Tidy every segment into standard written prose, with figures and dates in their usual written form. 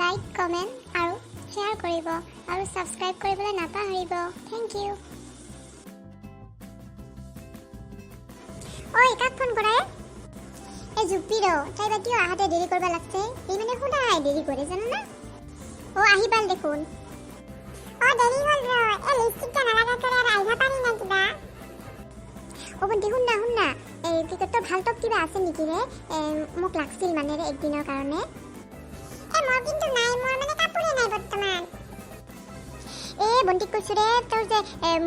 Like, comment আৰু share কৰিব আৰু ছাবস্ক্ৰাইব কৰিবলৈ নাপাহৰিব। Thank you. ঐ, কাক ফোন কৰে? এই জুপি ৰ, তাই বা কিয় আহাতে দেৰি কৰিব লাগছে? এই মানে সদায় দেৰি কৰে, জানা না? অ, আহি পাল দেখোন। অ, দেৰি হ'ল ৰ। এই লিপষ্টিকটা নালাগা কৰে আৰু আহিব পাৰি না কিবা। অ ভণ্টি, শুন না, শুন না। এই কি কয়, তোৰ ভাল টপ কিবা আছে নেকি ৰে? মোক লাগছিল মানে ৰে একদিনৰ কাৰণে। এ, মোৰ কিন্তু নাই, মোৰ মানে কাপোৰে নাই বৰ্তমান। এ ভণ্টিক কৈছো ৰে, তোৰ যে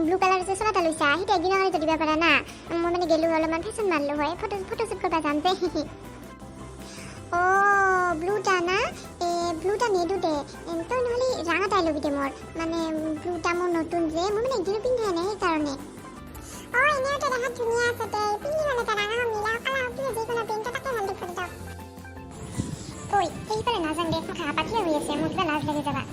ব্লু কালাৰ যে চোলা এটা লৈছা, সেইটো একদিনৰ কাৰণে দিব পাৰা না? মই মানে গেলো অলপমান ফেশ্বন মাৰলো হয়, ফটো ফটোশ্বুট কৰিব যাম যে। অ, ব্লুটা না? এ, ব্লুটা নেদো দে। তই নহ'লে ৰাঙাটাই ল'বি দে। মোৰ মানে ব্লুটা মোৰ নতুন যে, মই মানে একদিনো পিন্ধাই নাই, সেইকাৰণে। অ, এনেওতো দেখাত ধুনীয়া আছে দে, পিন্ধি ল'লে তই ৰাঙা হওক, নীলা হওক, কালা হওক, কিবা যিকোনো পিন্ধ, তাকে ভাল দেখিব তোক। ঐ, সেইফালে নাযাং দে, মোৰ হাপা থিয় হৈ আছে, মোৰ কিবা লাজ লাগি যাবা।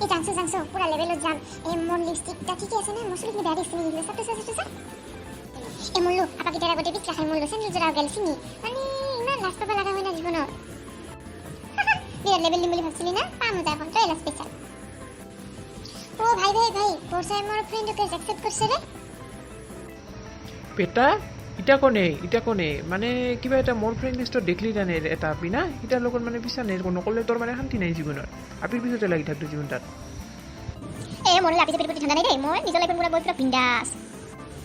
এই জাংছো জাংছো, পুৰা লেভেলত যাম। এই মোৰ লিপষ্টিকটা ঠিকে আছে না? মোৰ চুলিখিনি বেয়া দিছে নেকি? চাটো চা, চাটো চা। এই মল্লু, আপাকেইটাৰ আগতে পিছলা খাই মল্লু, চেণ্ডেল যোৰা গেল চিঙি। মানে ইমান লাজ পাব লগা হয় না জীৱনত? বিৰাট লেভেল দিম বুলি ভাবছিলি না? পাম যা এখন, তই লাজ পাইছা। ও ভাই ভাই ভাই, বৰচাই মোৰ ফ্ৰেণ্ড ৰিকুৱেষ্ট একচেপ্ট কৰিছে ৰে। বেটা, ইটা কোনে? ইটা কোনে? মানে কিবা এটা মোৰ ফ্ৰেণ্ড লিষ্টত দেখলি জানে এটা আপি না, ইটাৰ লগত মানে পিছা নাই নক'লে তোৰ মানে শান্তি নাই জীৱনত। আপিৰ পিছতে লাগি থাকতো জীৱন তাত। এ, মোৰ আপি চাপিৰ প্ৰতি ঠাণ্ডা নাই দেই। মই নিজৰ লাইফত পুৰা বৈ পুৰা বিন্দাছ।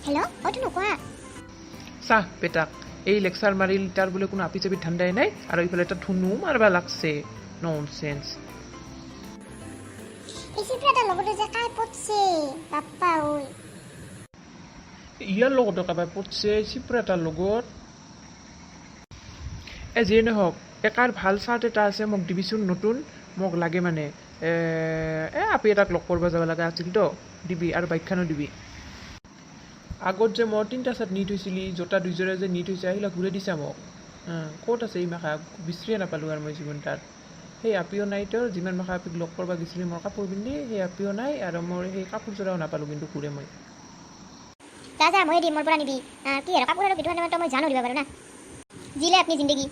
হেল্ল', অ তো নোকোৱা। চাহ বেটাক, এই লেকচাৰ মাৰিল, তাৰ বোলে কোনো আপি চাপিৰ ধান্দাই নাই আৰু ইফালে এটা ধুনু মাৰবা লাগছে। Nonsense. এই চিপৰাটাৰ লগতে যে কাই পতছে, বাপ্পা ঐ! ইয়াৰ লগতো কাৰোবাই পতছে, চিপ্ৰাটাৰ লগত। এ, যিয়ে নহওক, এ কাৰ ভাল চাৰ্ট এটা আছে, মোক দিবিচোন নতুন, মোক লাগে মানে। এ আপি এটাক লগ কৰিব যাব লগা আছিলতো, দিবি আৰু বাইকখনো দিবি। আগত যে মই তিনিটা চাৰ্ট নি থৈছিলি, জোতা দুইযোৰা যে নি থৈছা, সেইবিলাক ঘূৰাই দিছা মোক? ক'ত আছে এই মাখা? বিচাৰিয়ে নাপালোঁ আৰু মই জীৱন তাত। সেই আপিও নাই তোৰ, যিমান মাখা আপিক লগ কৰিব গৈছিলি মোৰ কাপোৰ পিন্ধি, সেই আপিও নাই আৰু মোৰ সেই কাপোৰযোৰাও নাপালোঁ কিন্তু ঘূৰে মই। যা যা, ময়ে দিম, মোৰ পৰা নিবি। কি আৰু কাপোৰ আৰু বিধুৱা মই জানো দিব পাৰোঁ না। জিলে আপনি জিন্দগী।